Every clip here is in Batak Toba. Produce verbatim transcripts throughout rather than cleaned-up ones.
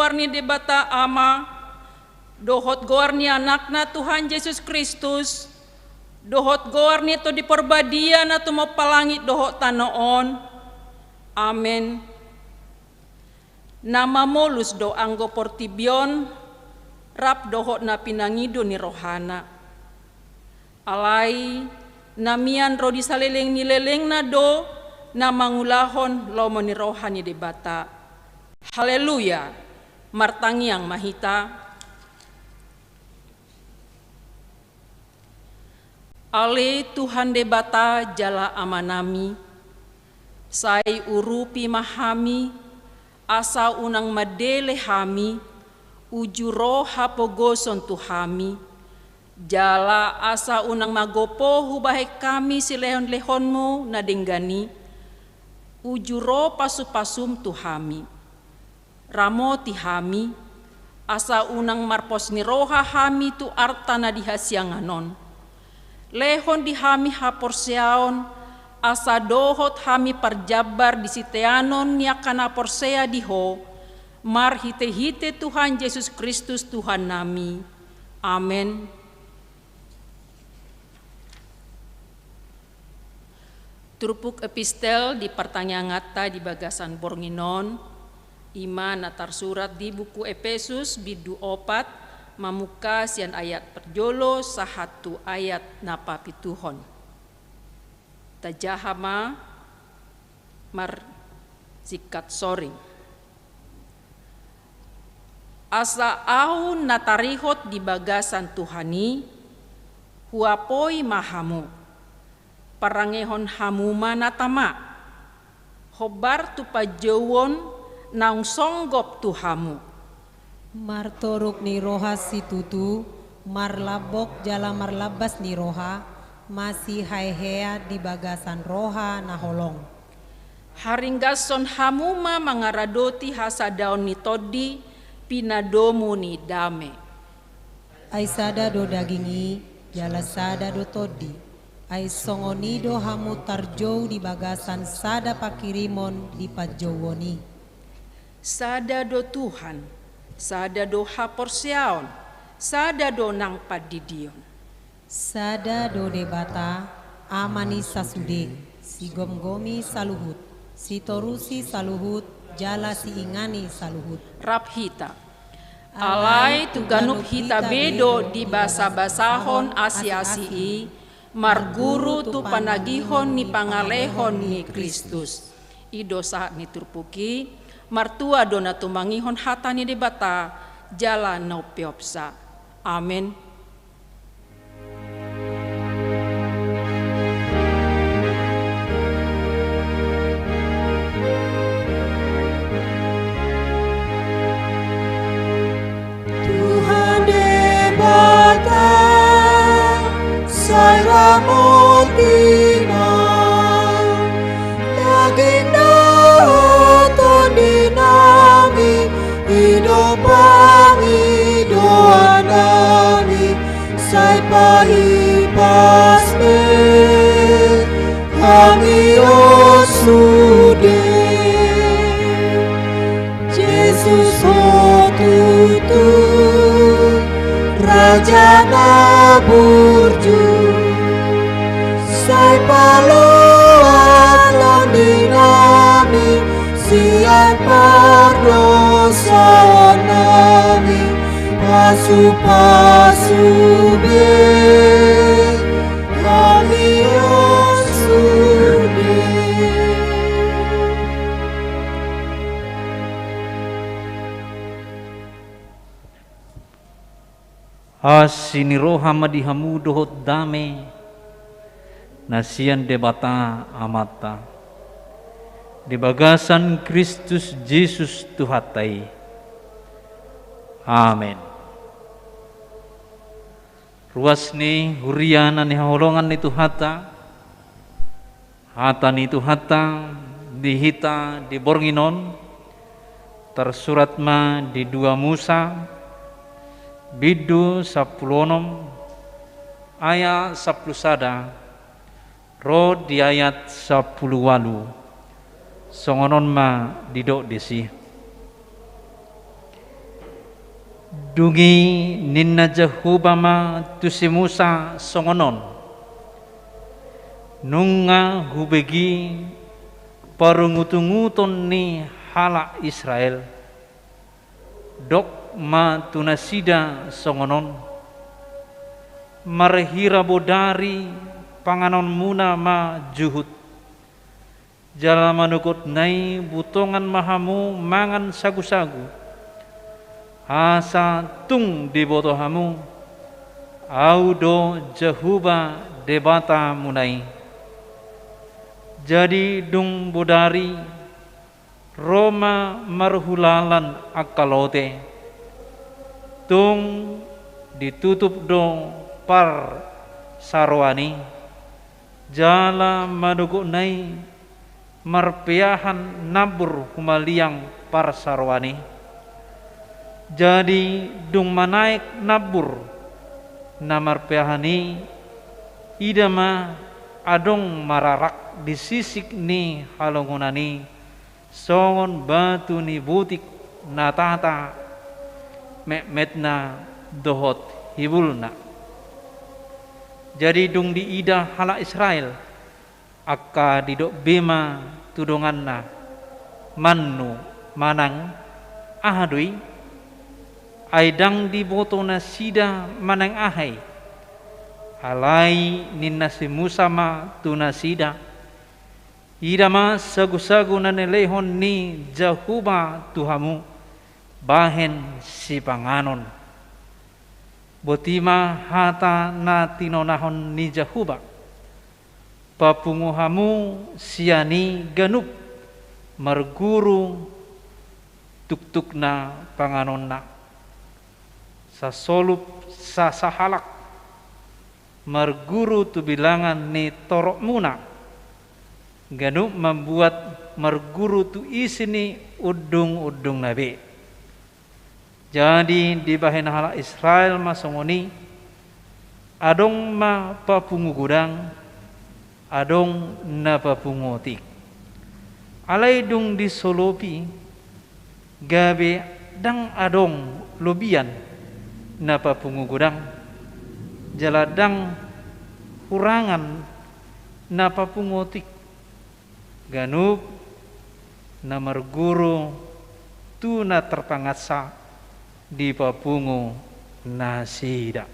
goar ni Debata Ama, dohot goar ni Anakna Tuhan Jesus Kristus, dohot goar ni Tondi Parbadia na tumompa langit dohot tano on. Amen. Na mamolus do anggo portibi on rap dohot na pinangido ni rohana. Alai na mian ro di saleleng ni lelengna do na mangulahon lomo ni roha ni Debata. Haleluya! Martangiang ma hita. Ale Tuhan Debata jala Amanami, sai urupi ma hami, asa unang mandele hami, uju ro hapogoson tu hami, jala asa unang magopo hubahen hami silehonlehonmu na denggan i, uju ro pasupasum tu hami. Ramoti hami, asa unang marpos ni roha hami tu arta na di hasiangan on. Lehon di hami haporseaon, asa dohot hami parjambar di siteanon ni angka na porsea di Ho, marhitehite Tuhan Jesus Kristus Tuhannami. Amen. Turpuk epistel di partangianganta di bagasan borngin on, i ma na tarsurat di buku Epesus bindu opat, mamungka sian ayat parjolo sahat tu ayat na papituhon. Tajaha ma marsingkat soring. Asa ahu na tarihot di bagasan Tuhan i, huapoi ma hamu, parangehon hamu ma na tama, hombar tu panjouon naung songgop tu hamu. Martoruk ni roha situtu, marlambok jala marlambas ni roha, masihaehea di bagasan roha na holong. Haringgashon hamu ma mangaradoti hasadaon ni Tondi, pinadomu ni dame. Ai sada do daging i, jala sada do Tondi. Ai songon i do hamu tarjou di bagasan sada panghirimon di panjouon i. Sada do Tuhan, sada do haporseaon, sada do nang pandidion. Sada do Debata, Ama ni sasude, sigomgomi saluhut, sitorusi saluhut, jala siingani saluhut. Rap hita. Alai tu ganup hita be do dibasabasahon asiasi i, marguru tu panagihon ni pangalehon ni Kristus. I do sahat ni turpuk i, martua do na tumangihon hata ni Debata, jala na umpeopsa. Amen. Tuhan Debata, sai ramoti ma daging dohot tondinami, i do pangidoannami, sai pahipas be hami on sude. Jesus, Ho tutu Raja na burju, sai paloas tondinami sian pardosaonnami, pasupasu be hami on sude. Asi ni roha ma di hamu dohot dame na sian Debata Amanta, di bagasan Kristus Jesus Tuhanta i. Amen. Ruas ni huria na hinaholongan ni Tuhanta, hata ni Tuhanta di hita di borngin on tarsurat ma di dua Musa, bindu sampulu onom, ayat sampulu sada, ro di ayat sampulu ualu. Songon on ma didok disi. Dung i ninna Jahowa ma tu si Musa songon on: Nunga hubege parungutunguton ni halak Israel. Dok ma tu nasida songon on: Marhira bodari panganonmuna ma juhut, jala manogotna i butongan ma hamu mangan sagusagu, asa tung diboto hamu, Ahu do Jahowa Debatamuna i. Jadi dung bodari, ro ma marhulalan angka lote, tung ditutup do parsaroan i, jala manogotna i marpeahan nambur humaliang parsaroan i. Jadi dung manaek nambur na marpeahan i, ida ma adong mararak di sisik ni halongonan i, songon batu ni butik na tata metmetna dohot hibulna. Jadi dung diida halak Israel, angka didok be ma tu donganna: Mannu manang aha do i? Ai ndang diboto nasida manang aha i. Alai ninna si Musa ma tu nasida: Ida ma sagusagu na nilehon ni Jahowa tu hamu bahen sipanganon. Boti ma hata na tinonahon ni Jahowa: Papungu hamu sian i ganup marguru tuktukna panganonna, sasolup sa-, sahalak marguru tu bilangan ni toropmuna, ganup mambuat marguru tu isi ni undungundungna be. Jadi dibahen halak Israel ma songon i, adong ma papungu godang, adong na papungu otik. Alai dung disolopi, gabe ndang adong lobian na papungu godang, jala ndang hurangan na papungu otik. Ganup na marguru tu na tarpangansa dipapungu nasida.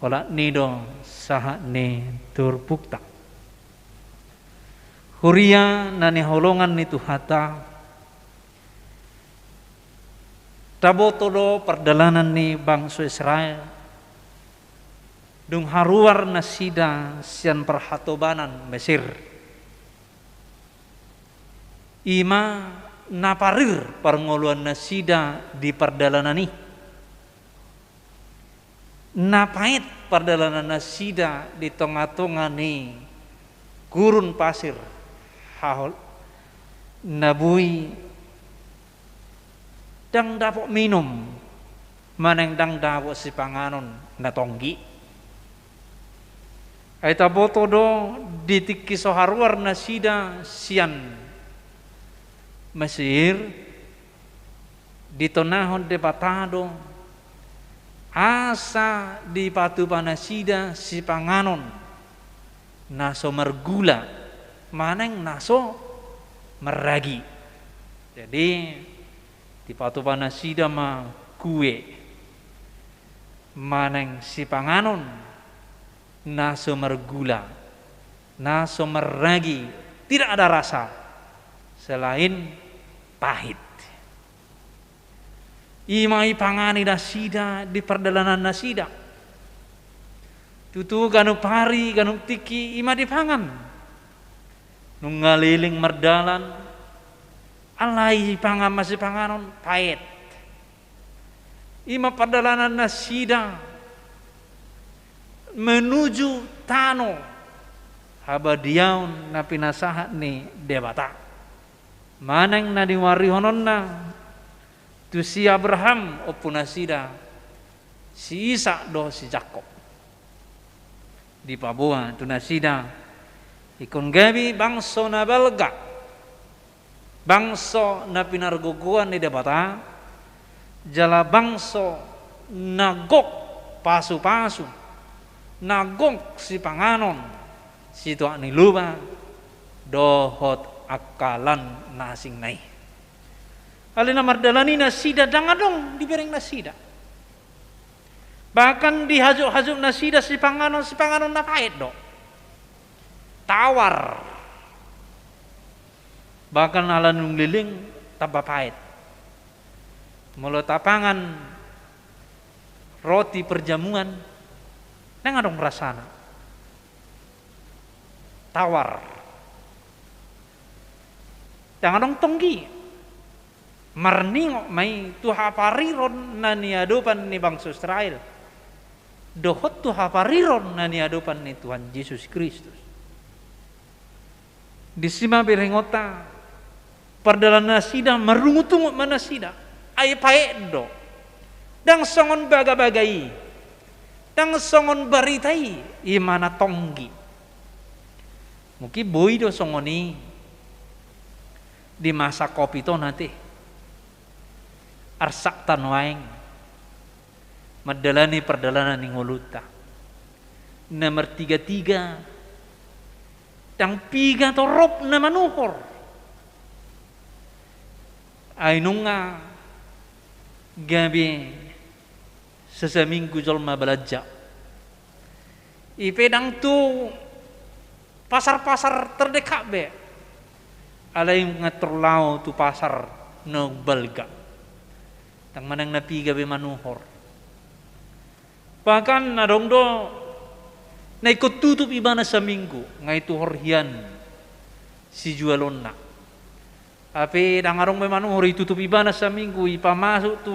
Olat ni do sahat ni turpukta. Huria na hinaholongan ni Tuhanta, taboto do pardalanan ni bangso Israel, dung haruar nasida sian parhatobanan Mesir. I ma na parir parngoluan nasida di pardalanan i. Na paet pardalanan nasida di tongatonga ni gurun pasir, hahol-, na boi ndang dapot minum, manang ndang dapot sipanganon na tonggi. Ai taboto do di tingki so haruar nasida sian Mesir, ditonahon Debata do asa dipatupa nasida sipanganon na so margula, manang na so marragi. Jadi, dipatupa nasida ma kue, manang sipanganon na so margula, na so marragi, tidak ada rasa selain pahit. I ma dipangani nasida di pardalanan nasida. Tutu ganup ari, ganup tingki, i ma dipangan. Nunga leleng mardalan, alai dipangan ma sipanganon paet. I ma pardalanan nasida menuju tano habadiaon na pinasahat ni Debata. Manang na niuarihononna tu si Abraham ompu nasida, si Isak dohot si Jakkob. Dipaboa tu nasida ingkon gabe bangso na balga, bangso na pinargogoan ni Debata, jala bangso na gok pasu-pasu, na gok sipanganon, situak ni loba, dohot angka lan na asing na i. Alai na mardalan i nasida ndang adong dibereng nasida. Bahkan di hajut-hajut nasida sipanganon, sipanganon na paet do. Tawar. Bahkan ala nunga leleng tamba paet. Molo tapangan roti perjamuan, ndang adong rasana. Tawar. Ndang adong tonggi. Marningot ma i tu hapariron na niadopan ni bangso Israel dohot tu hapariron na niadopan ni Tuhan Jesus Kristus. Disi ma berengonta, pardalanan nasida marungut-ungut ma nasida. Ai paet do. Ndang songon bagabaga i. Ndang songon barita i, i ma na tonggi. Mungkin boi do songon i di masa covid on ate. Arsak ta nuaeng mandalani pardalanan ni ngolunta. Na martiga-tiga, ndang piga torop na manuhor. Ai nunga gabe sasaminggu jolma balanja. I pe ndang tu pasar-pasar terdekat be. Alai nunga torus laho tu pasar na umbalga. Ndang manang na piga be manuhor. Bahkan adong do na ingkon tutup ibana saminggu, nga ituhor hian sijualonna. Hape ndang adong be manuhor, itutup ibana saminggu, ipamasuk tu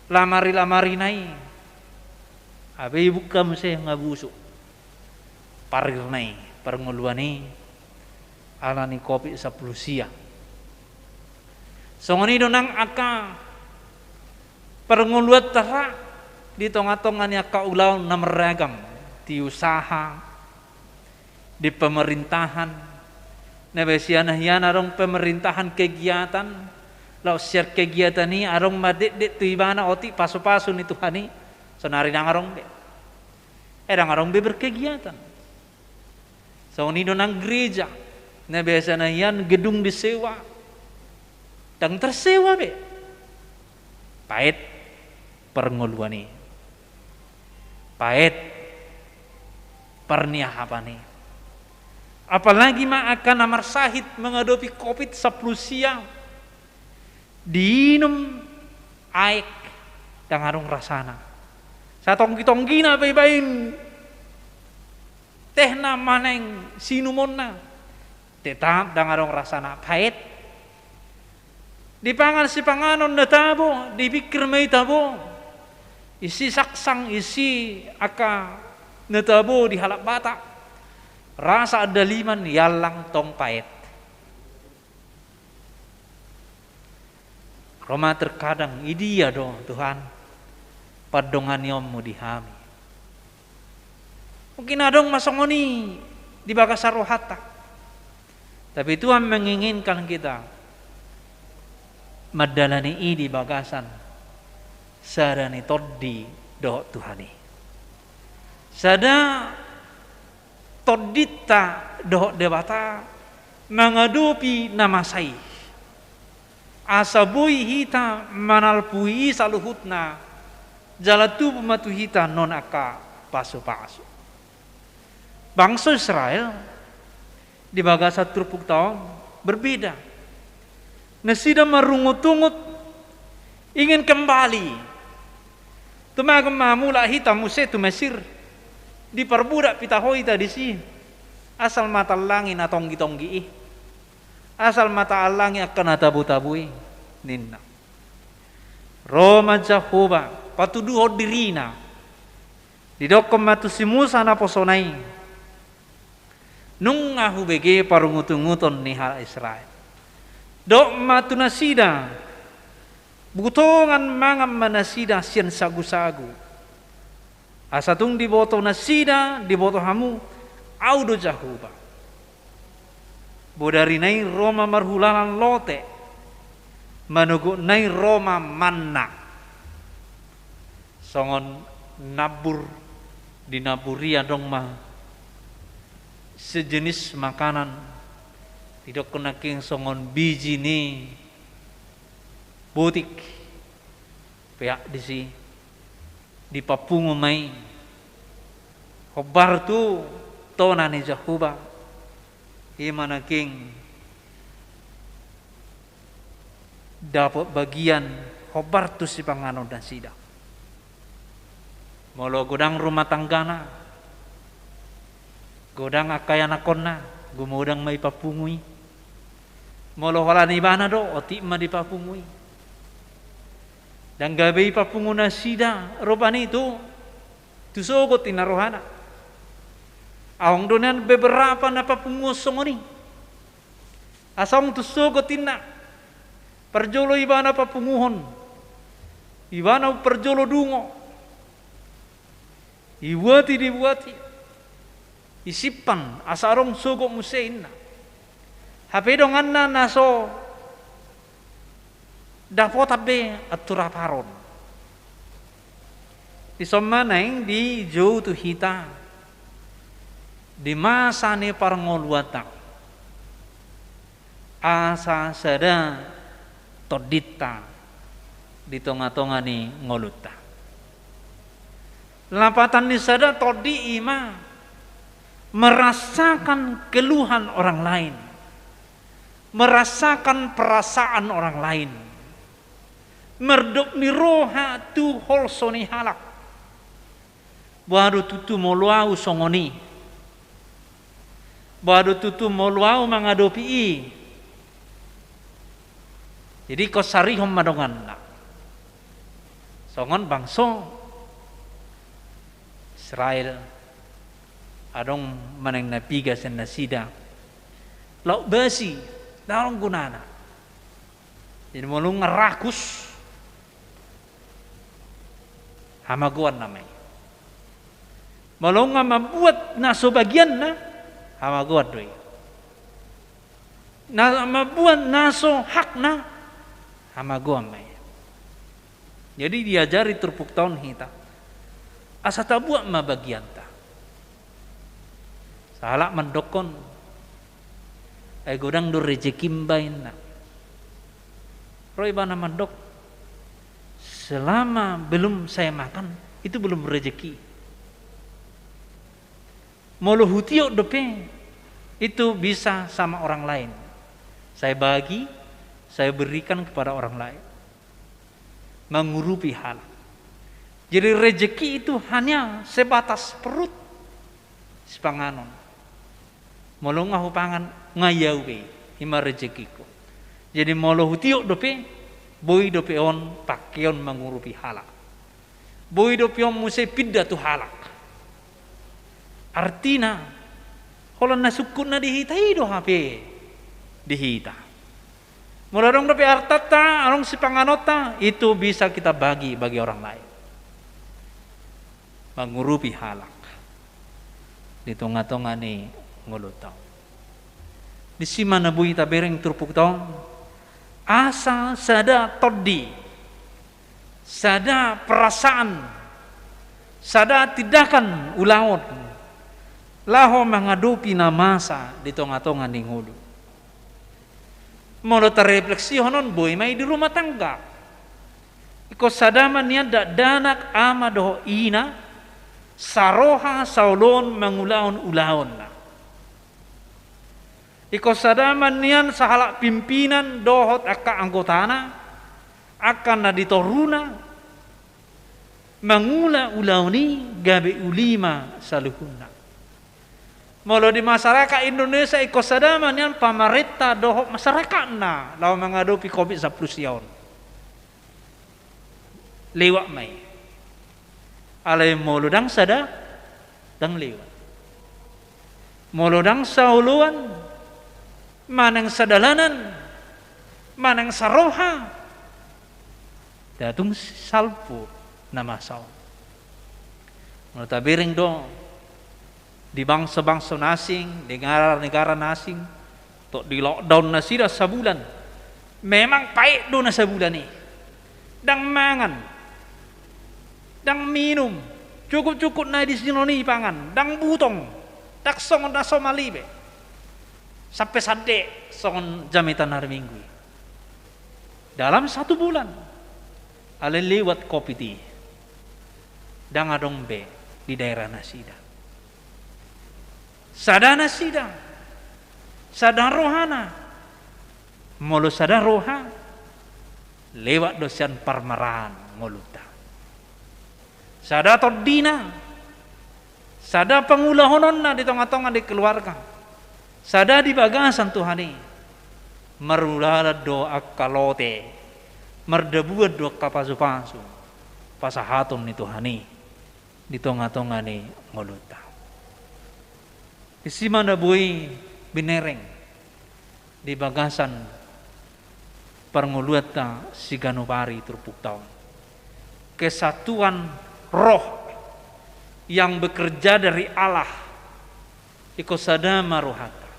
lamari-lamarina i. Hape ibuka muse nga busuk parirna i, parngoluan i, ala ni covid sampulu sia. Songon i do nang angka parngoluanta ra di tonga-tonga ni angka ulaon na marragam, di usaha, di pemerintahan. Na baen sian na hian adong pemerintahan kegiatan, laos sian kegiatan i adong ma dekdek tu ibana otik pasu-pasu ni Tuhan i, saonari ndang adong be. Eh, ndang adong be berkegiatan. Songon i do nang gereja, na biasa na hian gedung disewa, ndang tersewa be. Paet parngoluan i. Paet parniahapan i. Apalagi ma angka na marsahit mangadopi covid sampulu sia. Diinum aek ndang adong rasana. Satonggi-tonggina pe ibaen tehna manang siinumonna, tetap ndang adong rasana, paet. Dipangan sipanganon na tabo, dipingkir ma i tabo. Isi saksang, isi angka na tabo di halak Batak. Rasa andaliman, iallang tong paet. Ro ma terkadang, idia do Tuhan pandonganionmu di hami? Mungkin adong ma songon i di bagasan rohanta. Tapi Tuhan menginginkan kita mandalani i di bagasan sada ni tondi dohot Tuhan i. Sada tondinta dohot Debata mangadopi na masa i. Asa boi hita manalpui i saluhutna, jala tubu ma tu hita non angka pasu-pasu. Bangso Israel di bagasan turpukta on berbeda. Nasida marungut-ungut ingin kembali. Tumagom ma mulak hita muse tu Mesir, diparbudak pe taho hita disi. Asal ma taallangi na tonggi-tonggi i. Asal ma taallangi angka na tabo-tabo i, ninna. Ro ma Jahowa patuduhon dirina. Didokkon ma tu si Musa naposona i, nunga hubege parungut-unguton ni halak Israel. Dok ma tu nasida, butongan mangan ma nasida sian sagu-sagu. Asa tung diboto nasida, diboto hamu, Ahu do Jahowa. Bodari nai ro ma marhulalan lote, manogotna i ro ma manna. Songon nabur, di nabur i adong ma sejenis makanan, didokkon nangkin songon biji ni botik, peak disi, dipapungu ma i hombar tu tona ni Jahowa, i ma nangkin dapot bagian hombar tu sipanganon nasida. Molo godang rumah tanggana, godang angka ianakkonna, gumodang ma ipapungu i. Molo holan ibana do, otik ma dipapungu i. Ndang gabe ipapungu nasida rupani tu, tu sogot inna rohana. Adong do nian beberapa na papunguhon songon i. Asa adong tu sogot inna. Parjolo ibana papunguhon. Ibana parjolo dungo. Ibuati, dibuati. Isimpan, asa adong sogot muse inna. Hape donganna na so dapotan be anturaparon. Dison ma naeng dijou tu hita di masa ni parngoluanta, asa sada tondinta di tonga-tonga ni ngolunta. Lapatan ni sada tondi i ma merasakan keluhan orang lain, merasakan perasaan orang lain, mardop ni roha tu holso ni halak. Boha do tutu molo ahu songon i? Boha do tutu molo ahu mangadopi i? Jadi ingkon sarihon ma donganna. Songon bangso Israel, adong manang na piga sian nasida lauk basi, ndang adong gunana. Jadi molo nunga rakus, hamagoan nama i. Molo nunga mambuat na so bagianna, hamagoan do i. Na mambuat na so hakna, hamagoan ma i. Jadi diajari turpukta on hita, asa tabuat ma bagianta. Sahalak mandokkon, ai godang do rejeki mba inna. Ro ibana mandok, selama belum saya makan, itu belum rezeki. Molo hutiop dope, itu bisa sama orang lain. Saya bagi, saya berikan kepada orang lain. Mangurupi halak. Jadi rejeki itu hanya sebatas perut, sipanganon. Molo nunga hupangan, nunga i ahu be i, i ma rejekingku. Jadi molo hutiop dope, boi dope on pakeon mangurupi halak. Boi dope on muse pinda tu halak. Artina, holan na sungkun na di hita i do hape di hita. Molo adong dope artanta, adong sipanganonta, itu bisa kita bagi bagi orang lain. Mangurupi halak di tonga-tonga ni ngolunta on. Disi ma na boi tabereng turpukta on, asa sada tondi, sada perasaan, sada tindakan ulaon laho mangadopi na masa di tonga-tonga ni ngolu. Molo tarefleksihon on, boi ma i di rumah tangga. Ingkon sada ma nian dakdanak, ama dohot ina, saroha saoloan mangulahon ulaonna. Ingkon sada ma nian sahalak pimpinan dohot angka anggotana, angka na di toruna, mangula ulaon i gabe uli ma saluhutna. Molo di masyarakat Indonesia, ingkon sada ma nian pamarenta dohot masyarakatna laho mangadopi covid sampulu sia on. Lewat ma i. Alai molo ndang sada, ndang lewat. Molo ndang saoloan, manang sadalanan, manang saroha, ndang tung salpu na masa on. Molo tabereng do di bangso-bangso na asing, negara-negara na asing, tok di lockdown nasida sabulan. Memang paet do na sabulan i. Ndang mangan. Ndang minum, cukup-cukup na di sinon i pangan, ndang butong, ndang songon na so malibe. Sampe sande songon jamita na hari Minggu i. Dalam satu bulan, alai lewat covid i, ndang adong be di daerah nasida. Sada nasida, sada rohana. Molo sada roha, lewat do sian parmaraan ngolunta. Sada tondina, sada pangulahononna di tonga-tonga ni keluarga, sada di bagasan Tuhan i. Marulalan do angka lote, mardabuan do angka pasu-pasu, pasahaton ni Tuhan i di tonga-tonga ni ngolunta. Disi ma na boi binereng di bagasan parngoluanta siganup ari turpukta on. Kesatuan roh yang bekerja dari Allah, ingkon sada ma rohanta.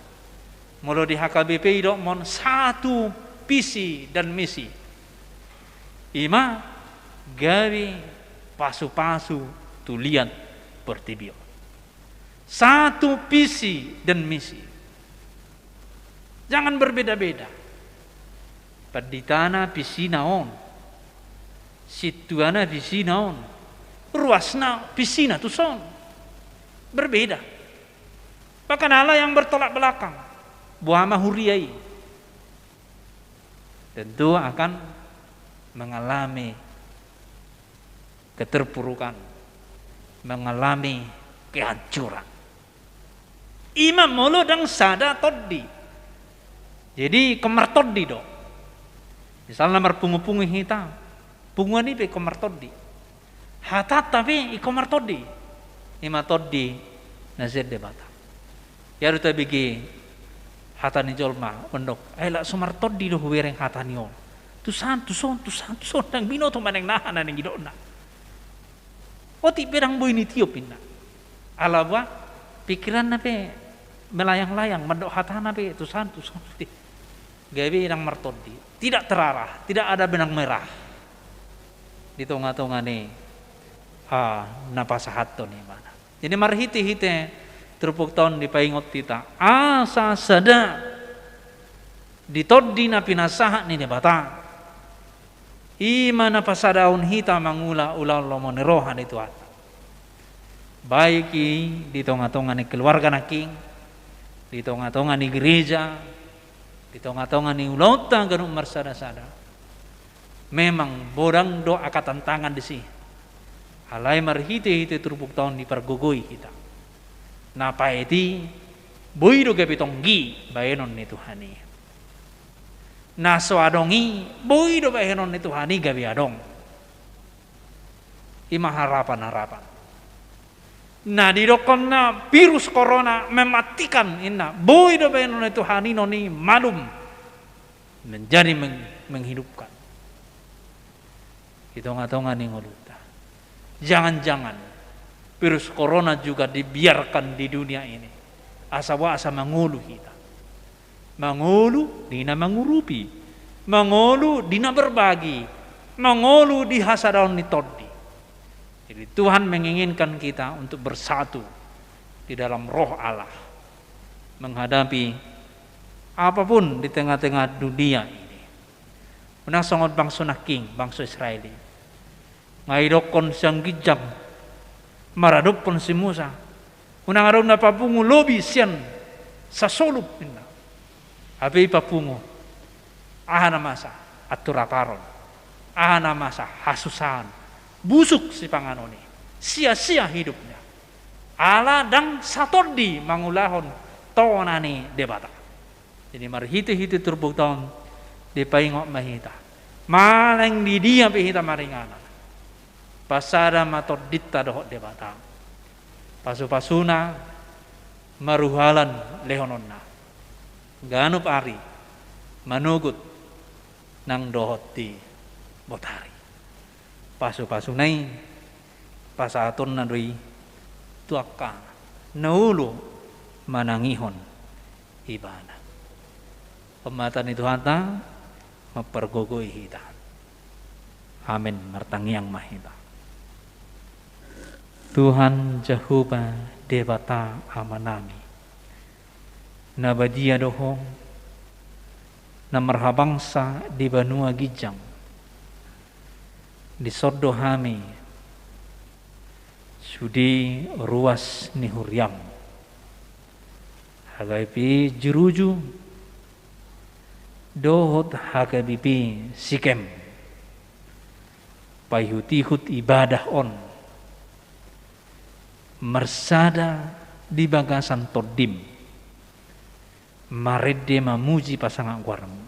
Molo di H K B P i didok mon satu visi dan misi. I ma gabe pasu-pasu tu liat portibi on. Satu visi dan misi. Jangan berbeda-beda. Panditana visina on. Sintuana visina on. Ruasna visina tuson. Berbeda. Bahkan ala yang bertolak belakang. Boha ma huria i. Tentu akan mengalami keterpurukan, mengalami kehancuran. I ma molo ndang sada tondi. Jadi ingkon martondi do. Misalna marpungu-pungu hita, punguan i pe ingkon martondi. Hatanta pe ingkon martondi. I ma tondi na sian Debata. Ia do tabege hata ni jolma, mandok, ai lak so martondi do hubereng hata ni on. Tusan, tuson, tusan, tuson, ndang binoto manang na aha na nidokna. Otik pe ndang boi nitiop inna. Ala boha, pikiranna pe melayang-layang, mandok hatana pe tusan, tuson. Gabe ndang martondi. Tidak terarah, tidak ada benang merah. Di tonga-tonga ni, ah, na pasahathon ibana. Jadi marhite-hite turpukta on dipaingot hita. Asa sada di tondi na pinasahat ni Debata. I ma na pasadahon hita mangula ulaon lomo ni roha ni Tuhanta. Baik i di tonga-tonga ni keluarga nangkin, di tonga-tonga ni gereja, di tonga-tonga ni ulaonta ganup marsada-sada. Memang godang do angka tantangan disi. Alai marhite-hite turpukta on dipargogoi hita. Na paet i, boi do gabe tonggi bahenon ni Tuhan i. Na so adong i, boi do bahenon ni Tuhan i gabe adong. I ma harapan-harapan. Na didokkonna virus corona mematikan inna, boi do bahenon ni Tuhan i non i malum menjadi meng-, menghidupkan. Di tonga-tonga ni ngolunta. Jangan-jangan virus corona juga dibiarkan di dunia ini. Asa boha, asa mangolu hita. Mangolu di na mangurupi. Mangolu di na berbagi. Mangolu di hasadaon ni tondi. Jadi Tuhan menginginkan kita untuk bersatu di dalam roh Allah. Menghadapi apapun di tengah-tengah dunia ini. Unang songon bangso nangkin, bangso Israel i. Nga didokkon sian ginjang, maradophon si Musa. Unang adong na papungu lobi sian sasolup, ninna. Hape i papungu. Aha na masa? Anturaparon. Aha na masa? Hasusaan. Busuk sipanganon i. Sia-sia hidupnya. Ala ndang satondi mangulahon tona ni Debata. Jadi marhite-hite turpukta on dipaingot ma hita. Manang di dia pe hita maringanan. Pasada ma tondinta dohot Debata. Pasu-pasuna maruhalan lehononna. Ganup ari manogot nang dohot di botari. Pasu-pasuna i pasahatonna do i tu angka na olo manangihon ibana. Hata ni Tuhanta mampargogoi hita. Amen. Martangiang ma hita. Tuhan Jahowa Debata Amanami, na badia do Ho, na marhabangsa di banua ginjang. Dison do hami sude ruas ni huriaM, H K B P Juruju dohot H K B P Sikem, paihutihut ibadah on marsada di bagasan TondiM, marende mamuji pasangap goarMu.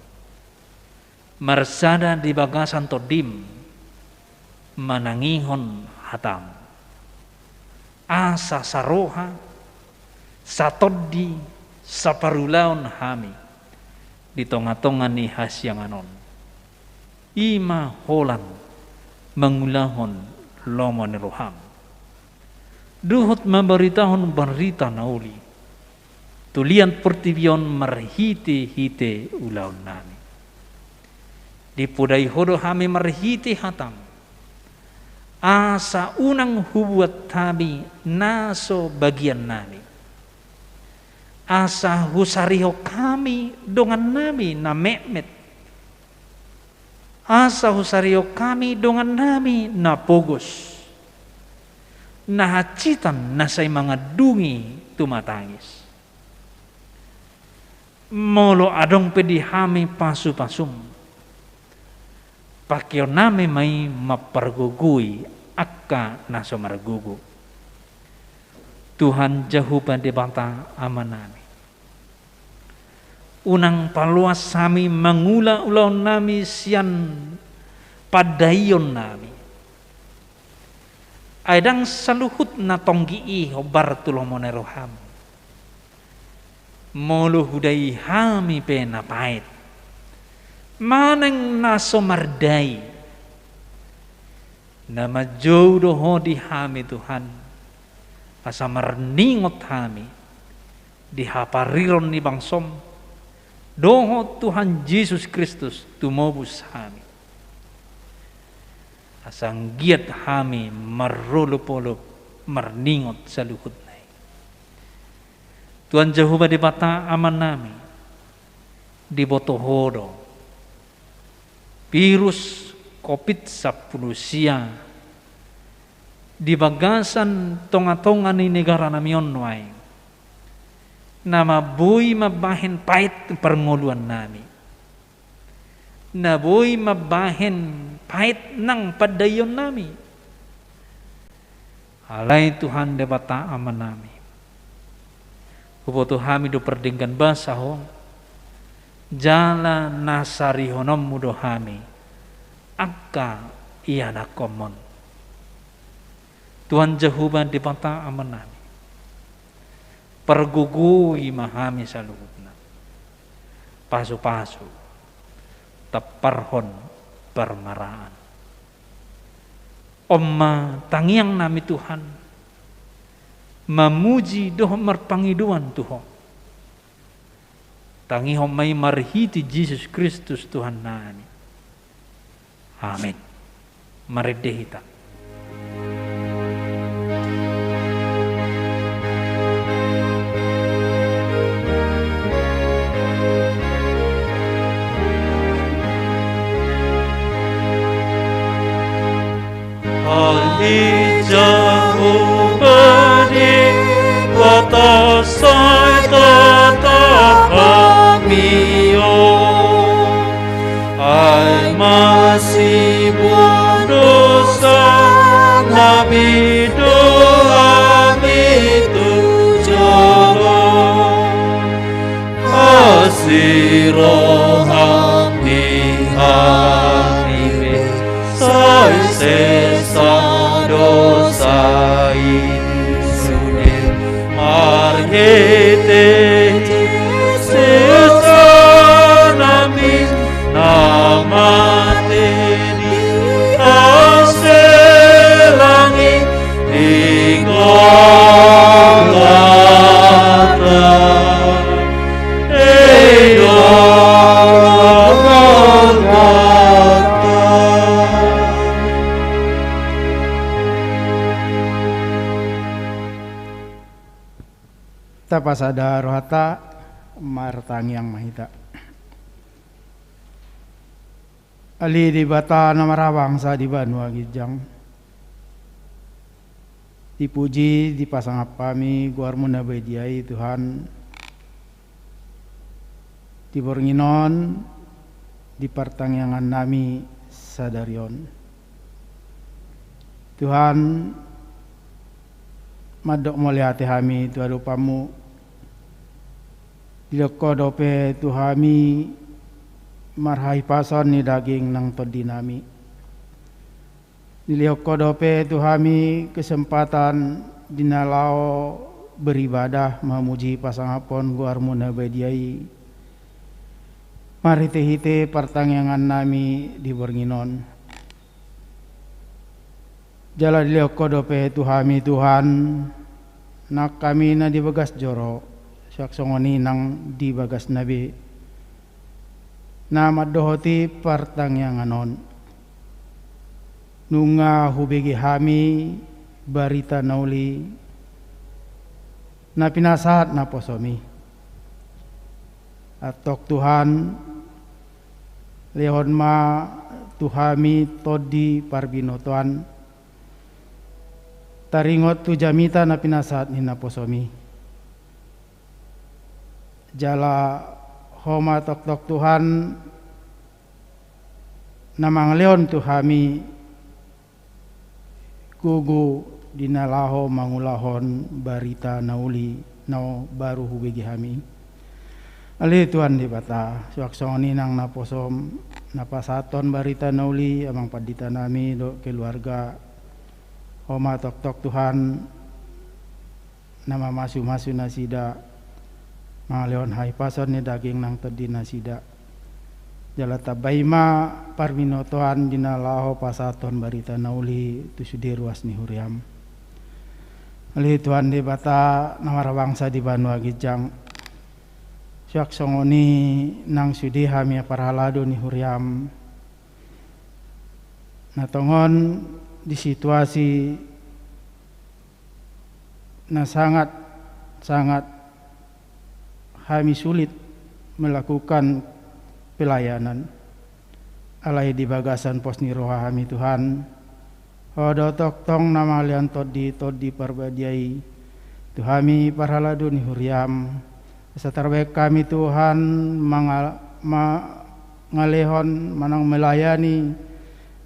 Marsada di bagasan TondiM, manangihon hataM, asa saroha, satondi, saparulaon hami di tongatonga ni hasiangan on. I ma holan mangulahon lomo ni rohaM dohot mambaritahon barita na uli tu liat portibi on marhitehite ulaonnami. Dipodai Ho do hami marhite hataM, asa unang hubuat hami na so bagiannami, asa husarihon hami dongannami na metmet, asa husarihon hami dongannami na pogos, na hansitan na sai mangandungi tumatangis. Molo adong pe di hami pasupasuM, pakeonnami ma i mampargogoi angka na so margogo. Tuhan Jahowa Debata Amanami, unang paloas hami mangula ulaonnami sian pandaionnami. Ai ndang saluhutna tonggi i hombar tu lomo ni rohaM. Molo hudai hami pe na paet manang na so mardai, na manjou do Ho di hami Tuhan, asa marningot hami di hapariron ni bangsoM dohot Tuhan Jesus Kristus tumobus hami, asa anggiat hami marolopolop marningot saluhutna i. Tuhan Jahowa Debata Amanami, diboto Ho do virus Covid sampulu sia di bagasan tongatonga ni negaranami on nuaeng, na boi mambahen paet parngoluannami, na boi mambahen paet nang pandaionnami. Alai Tuhan Debata Amanami, huboto hami do pardenggan basa Ho, jala na sarihononMu do hami angka ianakhonMu on. Tuhan Jahowa Debata Amanami, pargogoi ma hami saluhutna, pasupasu, tamparhon parmaraan. On ma tangiangnami Tuhan, mamuji dohot marpangidoan tu Ho. Tangihon ma i marhite Jesus Kristus Tuhannami. Amen. Marende hita. Alai Jahowa Debata sai tatap hami on. Ai masiboan dosanami do hami tu jolo. Asi rohaM di hami be, sai sesa dosa i sude. Marhite Jesus Tuhanami na mate di hasehon ni Golgota. Ei do Tapasada rohanta, martangiang ma hita. Ale Debata na marhabangsa di banua ginjang, dipuji dipasangap hami goarmu na badia i Tuhan, di borngin on, di partangiangan nami sadari on. Tuhan, mandok mauliate hami tu adopanmu. Dilehon Ho dope tu hami marhahipason ni daging nang tondi nami. Dilehon Ho dope tu hami kesempatan di na laho beribadah, mamuji pasangaphon goarmu na badia i marhitehite partangiangan nami di borngin on. Jala dilehon Ho dope tu hami Tuhan, nang hami na di bagas joro, suang songon i nang di bagasna be, na mandohoti partangiangan on. Nunga hubege hami barita na uli na pinasahat naposomi. Antong Tuhan, lehon ma tu hami tondi parbinotoan, taringot tu jamita na pinasahat ni naposomi. Jala Ho ma tongtong Tuhan, na mangalehon tu hami gogo di na laho mangulahon barita na uli na baru hubege hami. Ale Tuhan Debata, suang songon i nang naposom na pasahathon barita na uli, amang pandita nami dohot keluarga, Ho ma tongtong Tuhan, na mamasumasu nasida, mangalehon hahipason ni daging nang tondi nasida. Jala tambai ma parbinotoan di na laho pasahathon barita na uli tu sude ruas ni huriam. Ale Tuhan Debata na marhabangsa di banua ginjang, suang songon i nang sude hami parhalado ni huriam, na tongon di situasi na sangat, sangat hami sulit melakukan pelayanan. Alai di bagasan pos ni roha hami Tuhan, Ho do tongtong na mangalehon tondi, tondi parbadia i tu hami parhalado ni huriam. Asa tarbahen hami Tuhan manga-, ma-, mangalehon manang melayani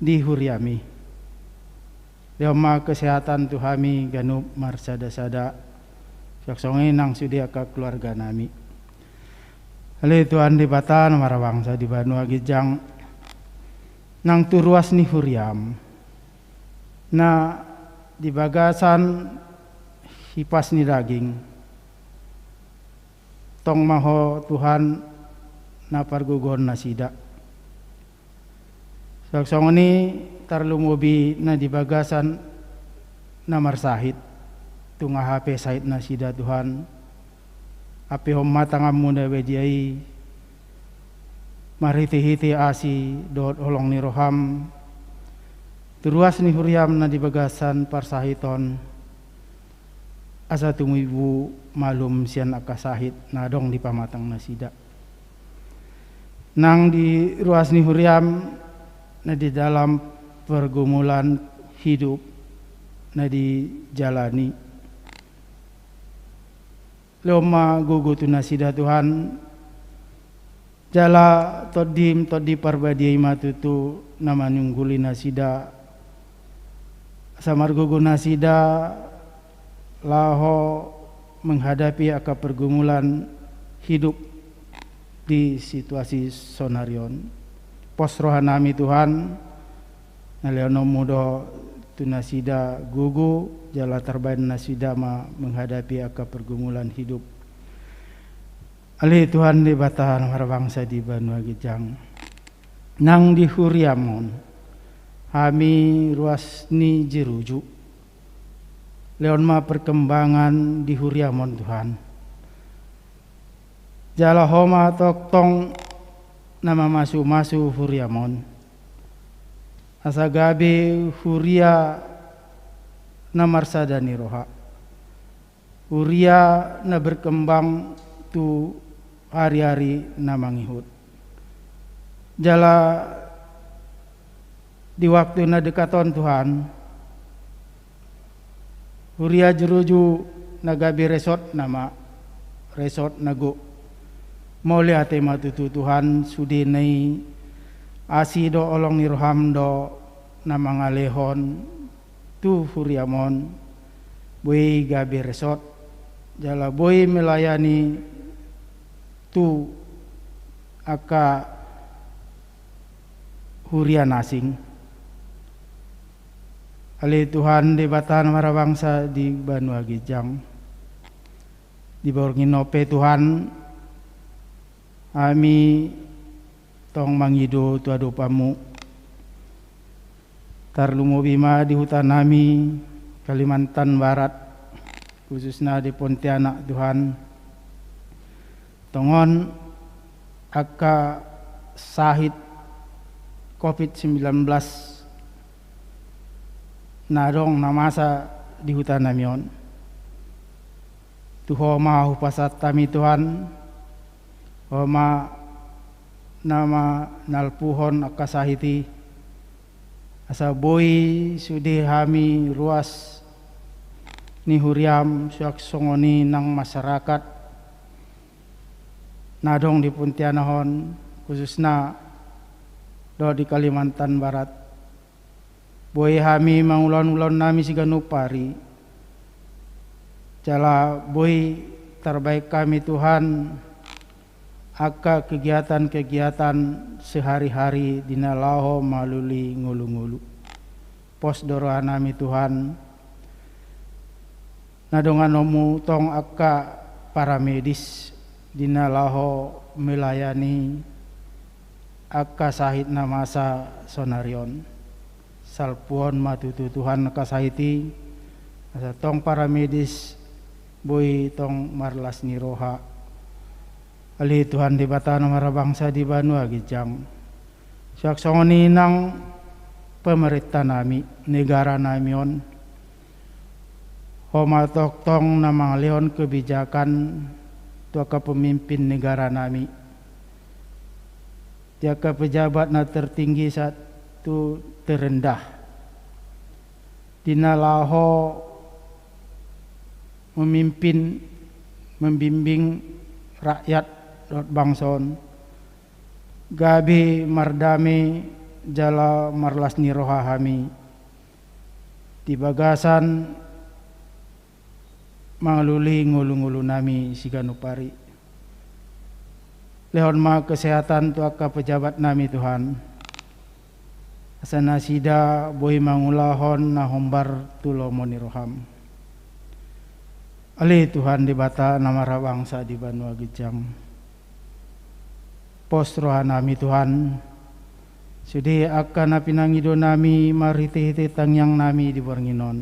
di huriami. Lehon ma kesehatan tu hami ganup marsadasada, suang songon i nang sude angka keluarga nami. Ale Tuhan Debata na marhabangsa di banua ginjang, nang tu ruas ni huriam, na di bagasan hipas ni daging, tong ma Ho Tuhan na pargogohon nasida. Suang songon i tarlumobi na di bagasan na marsahit, tung aha pe sahit nasida Tuhan, ampehon ma tanganmu na badia i, marhitehite asi dohot holong ni roham, tu ruas ni huriam na di bagasan parsahit on, asa tumibu malum sian angka sahit na adong di pamatang nasida. Nang di ruas ni huriam na di dalam pergumulan hidup na dijalani, lehon ma gogo tu nasida Tuhan, jala tondim, Tondi Parbadia i ma tutu na manungguli nasida, asa margogo nasida laho menghadapi angka pergumulan hidup di situasi sonari on. Pos roha nami Tuhan, na lehononmu do tu nasida gogo, jala tarbahen nasida ma menghadapi angka pergumulan hidup. Ale Tuhan Debata na marbangsa di banua ginjang, nang di huriam on, hami ruas ni jeruju, lehon ma perkembangan di huriam on Tuhan. Jala Ho ma tongtong na mamasumasu huriam on, asa gabe huria na marsada ni roha. Huria na berkembang tu ari-ari na mangihut. Jala di waktu na dekat on Tuhan, huria Juruju na gabe resort nama, resort na gok. Mauliate ma tutu Tuhan, sude na i asi dohot holong ni roham do na mangalehon tu huriam on, boi gabe resort, jala boi melayani tu angka huria na asing. Ale Tuhan Debata na marhabangsa di banua ginjang, di borngin on pe Tuhan, hami tong mangido tu adopanmu. Tarlumobi ma di hutanami Kalimantan Barat, khususna di Pontianak Tuhan. Tongon angka sahit covid sembilan belas na adong na masa di hutanami on. Tu Ho ma hupasahat hami Tuhan, Ho ma na manalpuhon angka sahit i, asa boi sude hami ruas ni huriam suang songon i nang masyarakat na adong di Pontianak on, khususna dohot di Kalimantan Barat. Boi hami mangulahon ulaonnami siganup ari. Jala boi tarbahen hami Tuhan angka kegiatan-kegiatan sehari-hari di na laho malului ngolu-ngolu. Pos do rohanami Tuhan, na donganonmu tong angka paramedis di na laho melayani angka sahit na masa saonari on. Salpuhon ma tutu Tuhan angka sahit i, asa tong paramedis boi tong marlas ni roha. Ale Tuhan Debata na marhabangsa di banua ginjang, suang songon i nang pemerintahnami, negaranami on. Ho ma tongtong na mangalehon kebijakan tu angka pemimpin negaranami, di angka pejabat na tertinggi sahat tu terendah, di na laho memimpin, membimbing rakyat dohot bangso on gabe mardame jala marlas ni roha hami di bagasan mangalului ngolu-ngolunami siganup ari. Lehon ma kesehatan tu angka pejabatnami Tuhan, asa nasida boi mangulahon na hombar tu lomo ni roham. Ale Tuhan Debata na marhabangsa di banua ginjang, pos rohanami Tuhan, sude angka na pinangidonami marhite-hite tangiangnami di borngin on.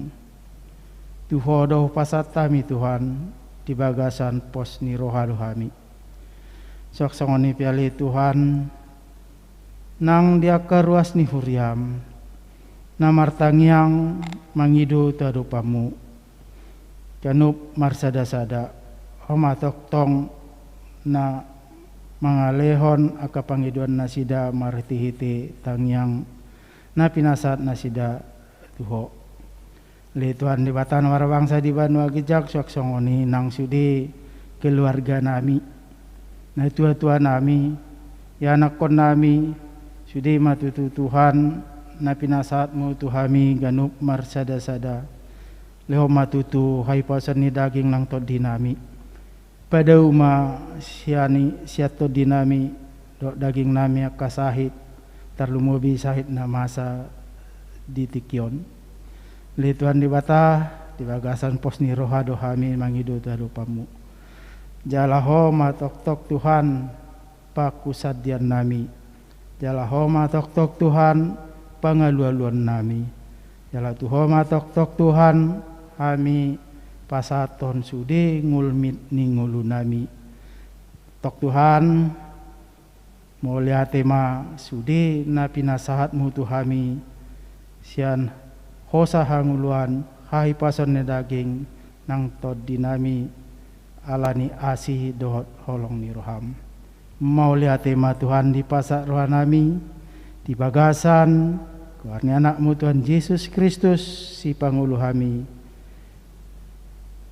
Tu Ho do hupasahat hami Tuhan, di bagasan pos ni roha do hami. Suang songon i pe ale Tuhan, nang di angka ruas ni huriam na martangiang mangido tu adopanmu, ganup marsada-sada, Ho ma tongtong na mangalehon angka pangidoan nasida marhite-hite tangiang na pinasahat nasida tu Ho. Ale Tuhan Debata na marhabangsa di banua ginjang, suang songon i nang sude keluarganami, natua-tuanami, ianakkonnami, sude ma tutu Tuhan na pinasahatmu tu hami ganup marsada-sada. Lehon ma tutu hahipason ni daging nang tondinami. Padao ma sian i, sian tondinami dohot dagingnami angka sahit, tarlumobi sahit na masa di tingki on. Ale Tuhan Debata, di bagasan pos ni roha do hami mangido tu adopanmu. Jala Ho ma tongtong Tuhan panghusandiannami. Jala Ho ma tongtong Tuhan pangalualuannami. Jala tu Ho ma tongtong Tuhan hami pasahathon sude ngolmit ni ngolunami. Tong Tuhan, mauliate ma sude na pinasahatmu tu hami sian hosa hangoluan, hahipason ni daging, nang tondinami, ala ni asi dohot holong ni roham. Mauliate ma Tuhan, dipasahat rohanami di bagasan goar ni Anakmu Tuhan Jesus Kristus, Sipangolu hami.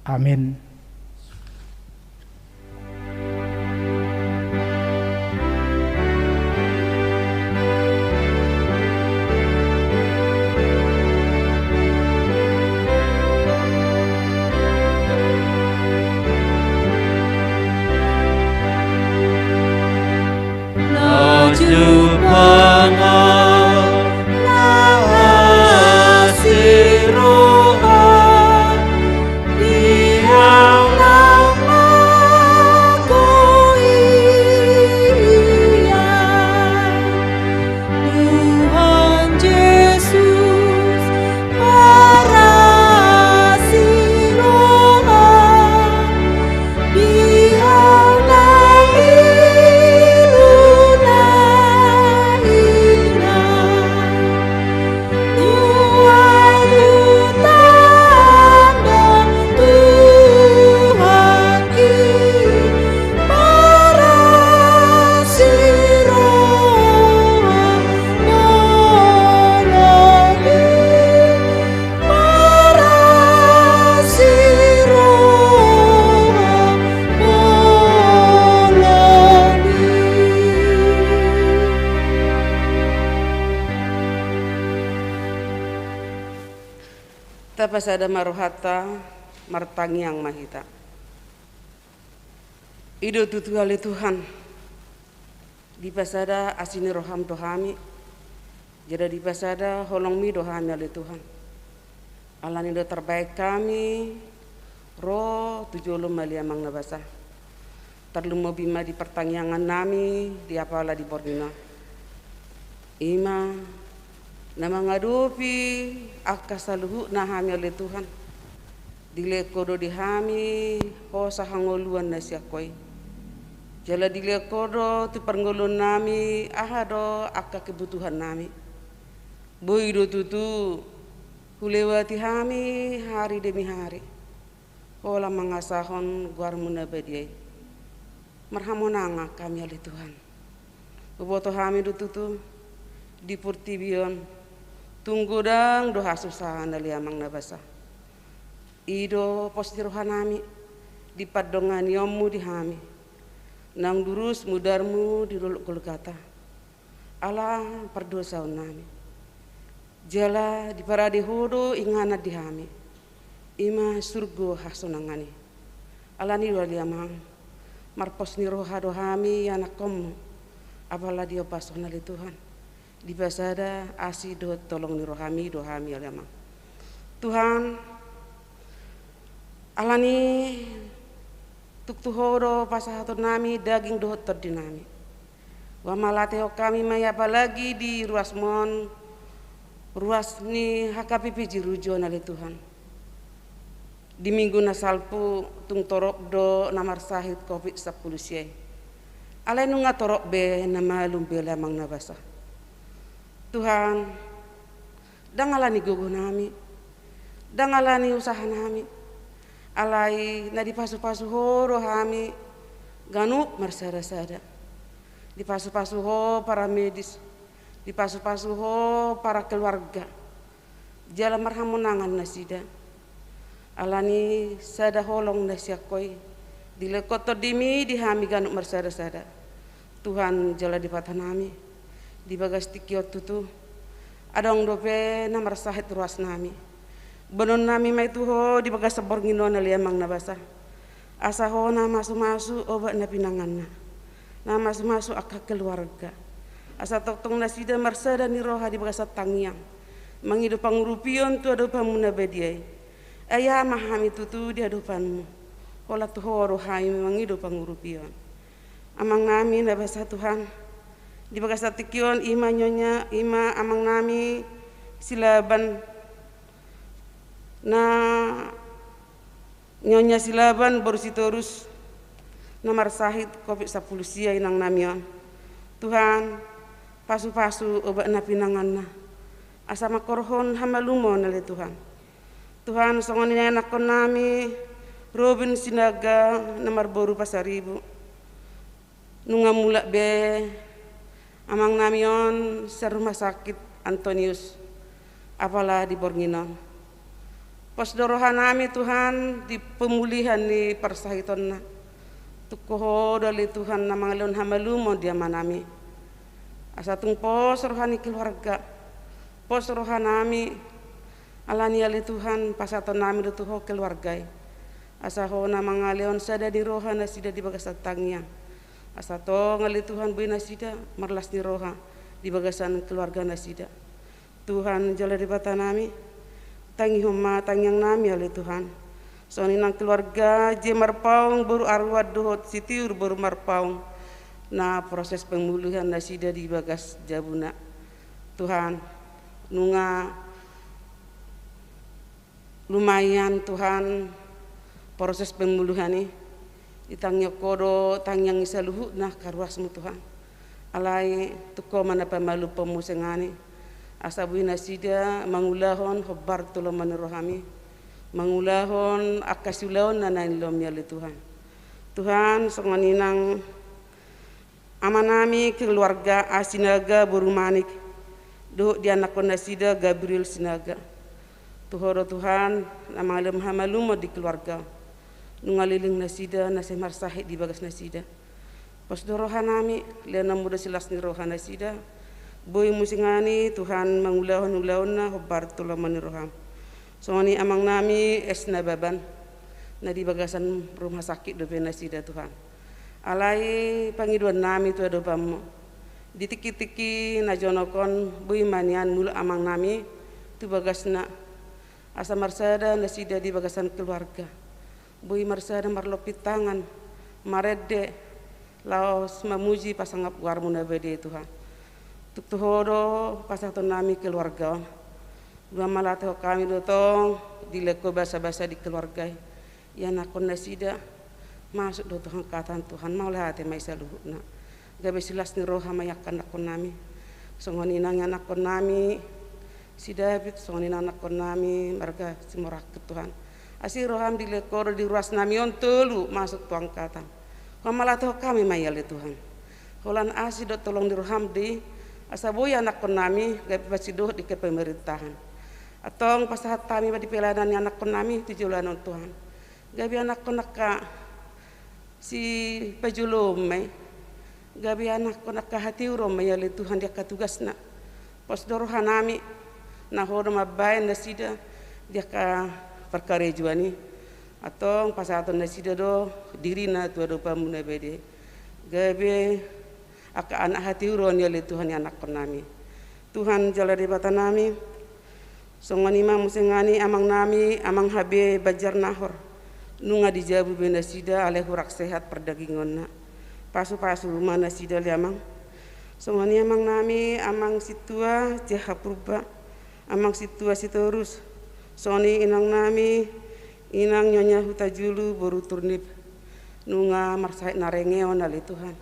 Amen. Tapasada ma rohanta, martangiang ma hita. I do tutu ale Tuhan, dipasada asi ni roham do hami, jala dipasada holongmi do hami ale Tuhan. Alani do tarbahen hami ro tu jolom ale Amang na basa. Tarlumobi ma di partangiangannami di apala di borngin on. I ma na mangadopi angka saluhutna hami ale Tuhan. Dilehon Ho do di hami hosa hangoluan na sian Ho i. Jala dilehon Ho do tu parngoluonnami aha do angka kebutuhannami. Boi do tutu hulewati hami hari demi hari. Holan mangasahon goarmu na badia i. Marhamonangan hami ale Tuhan. Huboto hami do tutu di portibi on tung godang do hasusahan ale Amang na basa. I do pos ni rohanami di pandonganionmu di hami. Naung durus mudarmu di dolok Golgata ala pardosaonnami. Jala diparade Ho do inganan di hami. I ma surgo hasonangan i. Alani do ale Amang, marpos ni roha do hami ianakkonmu. Apala di ombas on ale Tuhan, dipasada asi dohot holong ni rohami do hami ale Amang. Tuhan, alani tung tu Ho do pasahatonnami daging dohot tondinami. Huhamalatuhon hami ma i apalagi di ruasmon, ruas ni H K P P Jeruju on ale Tuhan. Di minggu na salpu tung torop do na marsahit covid sampulu sia i. Alai nunga torop be na malum be ale Amang na basa. Tuhan, ndang alani gogonami, ndang alani usahanami, alai na dipasupasu Ho do hami ganup marsadasada. Dipasupasu Ho para medis, dipasupasu Ho para keluarga, jala marhamonangan nasida. Alani sada holong na sian Ho i, dilehon Ho tondimi di hami ganup marsadasada. Tuhan jala Debatanami, di bagas tingki on tutu adong dope na marsahit ruasnami. Boanonnami ma i tu Ho di bagasan borngin on ale Amang na basa. Asa Ho na masumasu obat na pinanganna, na masumasu angka keluarga. Asa tongtong nasida marsada ni roha di bagasan tangiang mangido pangurupion tu adopanmu na badia i. Ai aha ma hami tutu di adopanmu, holan tu Ho do hami mangido pangurupion. Amangnami na basa Tuhan, di bagasan tingki on i ma nyonya, i ma amangnami Silaban, na nyonya Silaban boru Sitorus, na marsahit covid sampulu sia inangnami on. Tuhan, pasupasu obat na pinanganna, asa mangkorhon hamalumon ale Tuhan. Tuhan, songon i nang anakkonnami Robin Sinaga na marboru Pasaribu. Nunga mulak be amangnami on sian rumah sakit Antonius, apala di borngin on. Pos do rohanami Tuhan di pemulihan ni parsahitonna. Tungko Ho do ale Tuhan na mangalehon hamalumon di amanami. Asa tung pos roha ni keluarga, pos rohanami. Alani ale Tuhan, pasahatonnami do tu Ho keluarga i. Asa Ho na mangalehon sada ni roha nasida di bagasan tangiang. Asa tong ale Tuhan, boi nasida marlas ni roha di bagasan keluarga nasida. Tuhan jala Debatanami, tangihon ma tangiangnami ale Tuhan. Songon i nang keluarga J. Marpaung boru Arwan dohot Sitiur boru Marpaung, na proses pemulihan nasida di bagas jabuna. Tuhan, nunga lumayan Tuhan proses pemulihan i, ditangihon Ho do tangiang i saluhutna angka ruasmu Tuhan. Alai tung Ho ma na pamalumhon muse ngani, asa boi nasida mangulahon hombar tu lomo ni rohami, mangulahon angka siulaonna na nilehonmi ale Tuhan. Tuhan, songon i nang amanami keluarga A. Sinaga boru Manik dohot di anakkon nasida Gabriel Sinaga. Tu Ho do Tuhan na mangalehon hamalumon di keluarga. Nunga leleng nasida na sai marsahit di bagas nasida. Pos do rohanami, lehononmu do silas ni roha nasida. Boi muse ngani Tuhan mangulahon ulaonna hombar tu lomo ni roham. Songon i amangnami S. Nababan, na di bagasan rumah sakit dope nasida Tuhan. Alai pangidoannami tu adopanmu, di tingki-tingki na jonok on boi ma nian mulak amangnami tu bagasna, asa marsada nasida di bagasan keluarga. Boi marsada marlompit tangan, marende, laos mamuji pasangap goarmu na badia Tuhan. Tung tu Ho do pasahatonnami keluarga on. Dua malatehon hami do tong dilehon Ho basa-basa di keluarga i. Ianakkon nasida masuk do tu angka hata Tuhan, mauliate ma i saluhutna. Gabe silas ni roha ma i angka anakkonnami. Songon i nang ianakkonnami si David, songon i nang anakkonnami marga Simorangkir Tuhan. Asi roham dilehon Ho do di ruasnami on tolu masuk tu angkatan. Ho malatehon hami ma i ale Tuhan. Holan asi dohot holong ni roham do i, asa boi anakkonnami gabe pasidohot di kepemerintahan. Antong pasahat hami ma di pelayanan ni anakkonnami tu joloan on Tuhan. Gabe anakkon angka sipajoloon ma i. Gabe anakkon angka hatiuron ma i ale Tuhan di angka tugasna. Pos do rohanami, na Ho do mambahen nasida di angka parkarejoan i. Antong pasahaton nasida do dirina tu adopanmu na badia i. Gabe angka anak hatiuron i ale Tuhan ianakkonnami. Tuhan jala Debatanami, songon i ma muse ngani amangnami, Amang H B Banjarnahor. Nunga di jabu be nasida alai hurang sehat pardagingonna. Pasu-pasu ma nasida ale Amang. Songon i amangnami, Amang Sintua J H Purba, Amang Sintua Sitorus. Songon i inangnami, Inang Nyonya Hutajulu boru Turnip. Nunga marsahit na rengeon ale Tuhan.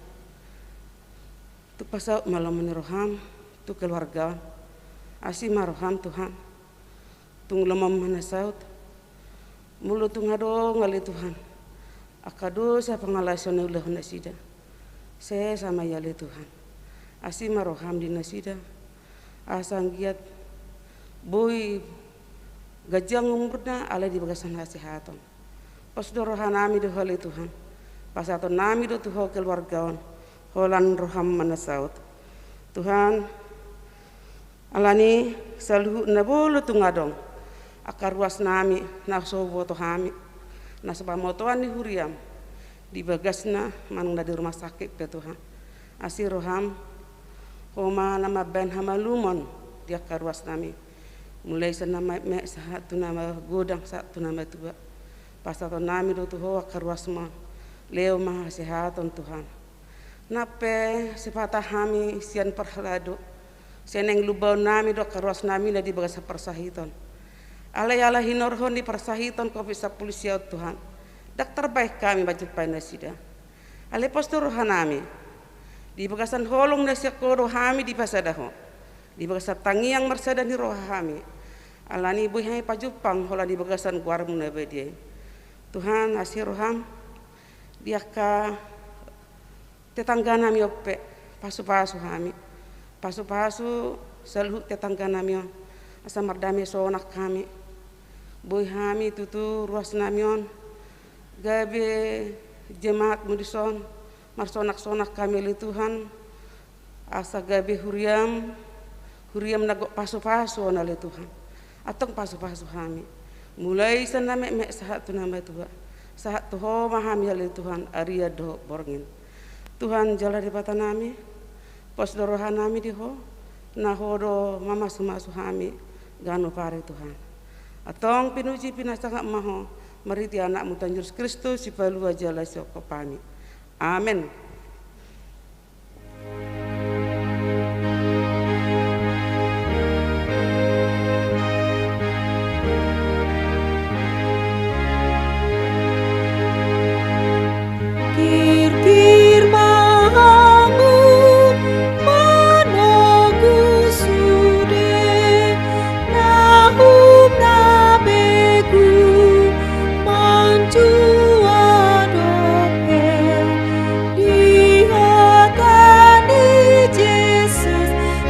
Tung pasaut ma lomo ni roham tu keluarga on. Asi ma roham Tuhan. Tung lomom ma na saut. Molo tung adong ale Tuhan angka dosa pangalaosion na niulahon nasida, sesa ma i ale Tuhan. Asi ma roham di nasida. Asa anggiat boi ganjang umurna alai di bagasan hasehaton. Pos do rohanami di Ho ale Tuhan. Pasahatonnami do tu Ho keluarga on. Holan roham ma na saut. Tuhan, alani saluhutna molo tung adong angka ruasnami na so huboto hami, na so pamotoan ni huriam di bagasna manang na di rumah sakit pe Tuhan. Asi roham, Ho ma na mambahen hamalumon di angka ruasnami. Mulai sian na metmet sahat tu na magodang sahat tu na matua. Pasahatonnami do tu Ho angka ruasmon. Lehon ma hasehaton Tuhan. Nang pe sipata hami sian parhalado, sian naeng lumbaonnami do angka ruasnami na di bagasan parsahiton. Alai ala hinorhon ni parsahiton covid sampulu sia on Tuhan, ndang tarbahen hami manjumpang nasida. Alai pos do rohanami, di bagasan holong na sian Ho do hami dipasada Ho. Di bagasan tangiang marsada ni roha hami. Alani boi hami pajumpang holan di bagasan goarmu na badia i. Tuhan, asi roham di angka tetangganami on pe, pasupasu hami. Pasupasu saluhut tetangganami on, asa mardame sonang hami. Boi hami tutu ruasnami on gabe jemaatmu dison, marsonang-sonang hami ale Tuhan, asa gabe huriam, huriam na gok pasupasu on ale Tuhan. Antong pasupasu hami. Mulai sian na metmet sahat tu na matua. Sahat tu Ho ma hami ale Tuhan, arian dohot borngin. Tuhan jala Debatanami, pos do rohanami di Ho, na Ho do mamasu-masu hami ganup ari Tuhan. Antong pinuji pinasangap ma Ho, marhite Anakmu Tuhan Jesus Kristus, Sipalua jala Sihophop hami. Amen. Kirkir ma hamu manogu sude, na hum na begu manjua dope. Di hata ni Jesus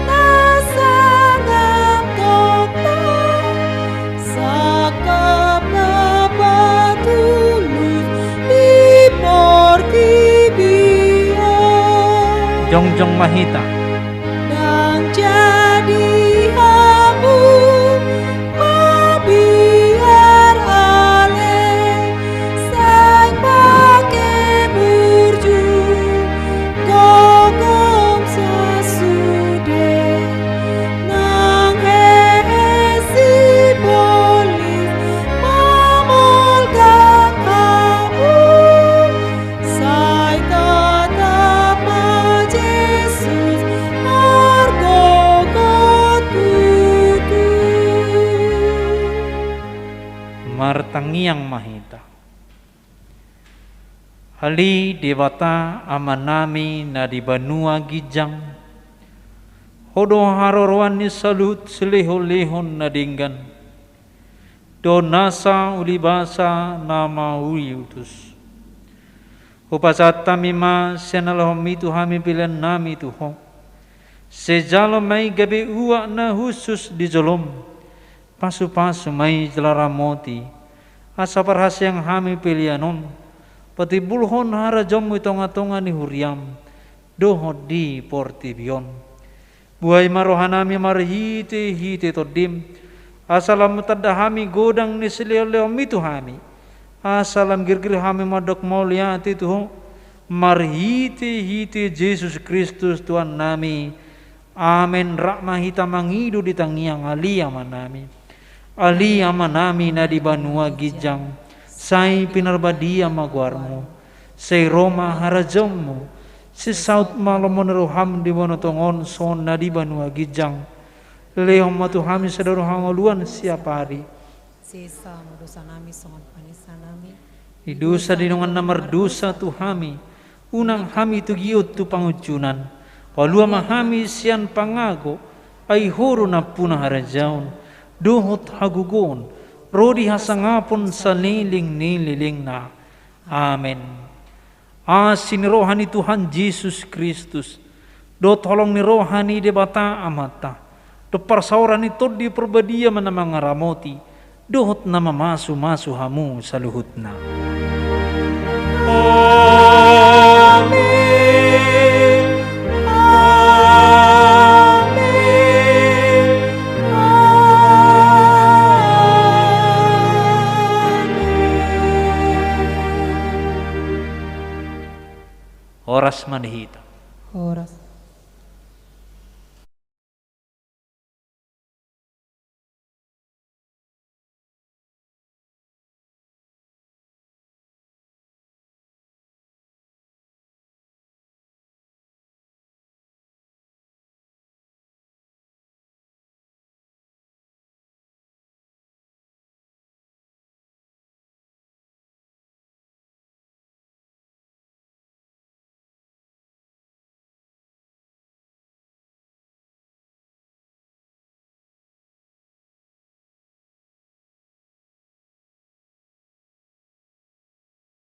na sangap tongtong, sangkap na patulus di portibi on. Jongjong ma hita. Ndang jadi hamu mabiar ale, sai pake burju gogom sasude, nang hehe sibolis mamolgak hamu. Sai tatap ma Jesus margogot tutu. Martangiang ma hita. Ale Debata Amanami na di banua ginjang, Ho do haroroan ni saluhut silehon-lehon na denggan, dohot nasa uli basa na mauliutus. Hupasahat hami ma sian na nilehonmi tu hami peleannami tu Ho. Sai jalo ma i gabe uap na hushus di jolom. Pasupasu ma i jala ramoti, asa parhaseang hami pelean on, patimbulhon harajaonmu di tonga-tonga ni huriam dohot di portibi on. Buhai ma rohanami marhite-hite Tondim, asa lam tanda hami godang ni silehon-lehonmi tu hami, asa lam girgir hami mandok mauliate tu Ho, marhite-hite Jesus Kristus Tuhannami. Amen. Rap ma hita mangido di tangiang Ale Amanami. Ale Amanami na di banua ginjang, sai pinarbadia ma goarmu. Sai ro ma harajaonmu. Sai saut ma lomo ni roham di banua tonga on songon na di banua ginjang. Lehon ma tu hami sadari on hangoluan siapari. Sesa ma dosanami songon panesanami di dosa ni dongan na mardosa tu hami. Unang hami togihon tu pangunjunan. Palua ma hami sian pangago. Ai Ho do nampuna harajaon dohot hagogoon, ro di hasangapon saleleng ni lelengna. Amen. Asi ni roha ni Tuhan Jesus Kristus, dohot holong ni roha ni Debata Amanta, dohot parsaoran ni Tondi Parbadia ma na mangaramoti dohot na mamasu-masu hamu saluhutna. Amen. Amen. Amen. Horas ma di hita. Horas.